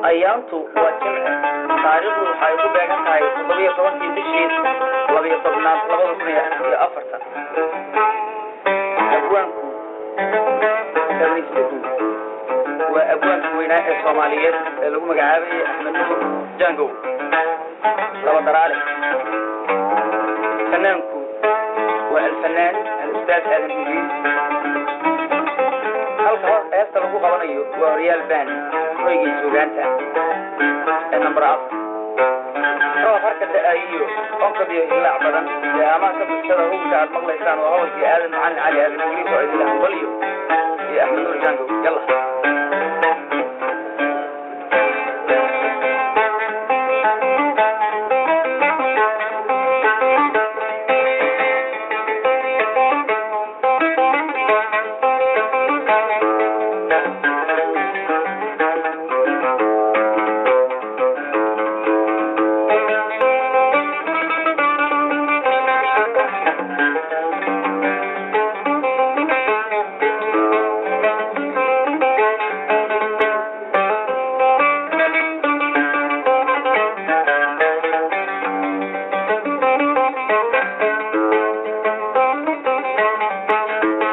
Ayaantu waa Jimce, taariikhdu waxay ku beegan tahay 17-kii bishii 12aad 2004. Abwaanku samaystidu waa abwaanka weynaa ee Soomaaliyeed ee lagu magacaabayay Axmed Nuur Jangow Laba Daraale. Fanaanku waa alfanaan alustaad Aadan Ingiriis. Halka hor heesta lagu qabanayo waa Horyaal Band, hoygii suugaanta ee number 4. Roob harka da-ayiyo onkad iyo hillaac badan deehaamaha ka bulshada. Hubka aad maqlaysaan waa hadalkii Aadan Macalin Cali Aadan Ingiriis oo idinle hambalyo iyo Axmed Nuur Jangow. Yalla.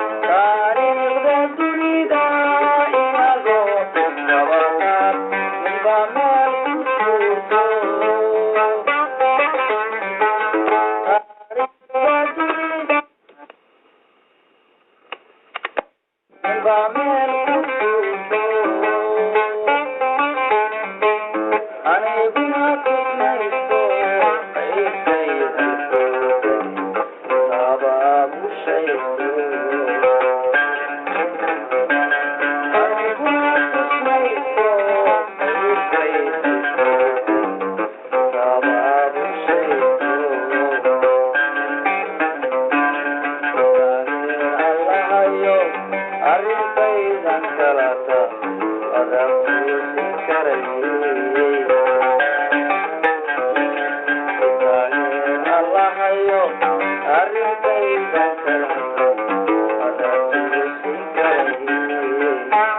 Taariikhda dunida inagoo dabaqaad ninba meel ku tuurto. Taariikhda dunida ninba meel ku tuurto. Aniguna tusmaysto qaybtayda abaabushaysto. Aniguna tusmaysto qaybtayda abaabushaysto. Allahayo arrintaydan kalata adabtuusin karayey. Allahayo arrintaydan kalata adabtuusin karayey.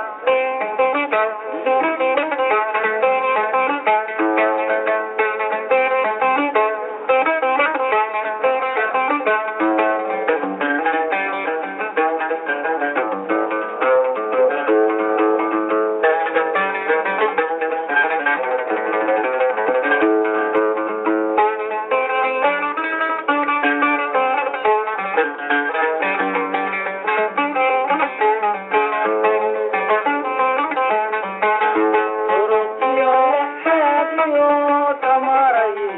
Ururkiyo lexaadiyo tamarayo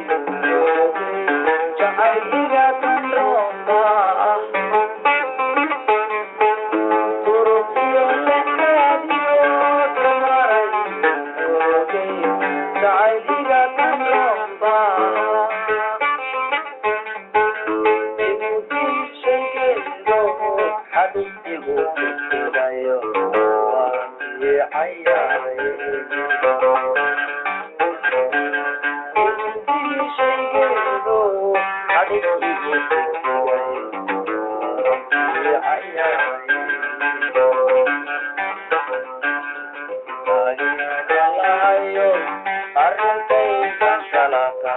jacayliga tanroomba ah. Ururkiyo lexaadiyo tamarayo jacayliga tanroomba. Igudishageedo xadhigu tigtigayo waan diicayaaye. Igudishageedo xadhigu tigtigayo waan diicayaaye. Allahayo arrintaydan kalata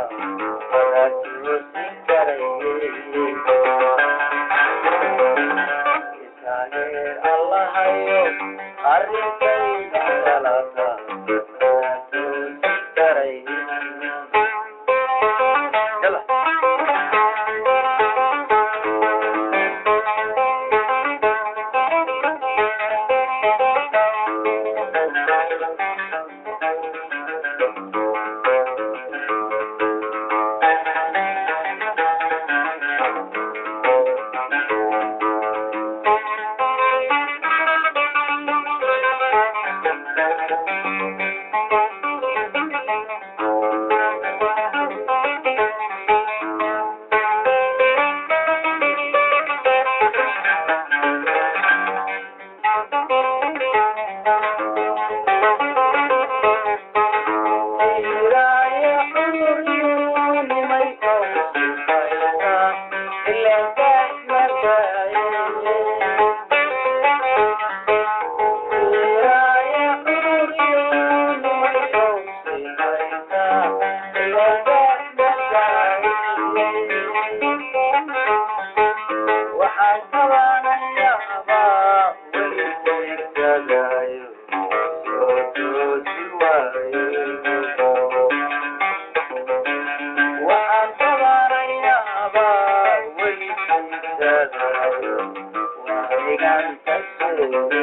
adatuusin karayey. Allahayo arrintaydan kalata adatuusin karayey. Yalla. Waanigan tasoobe.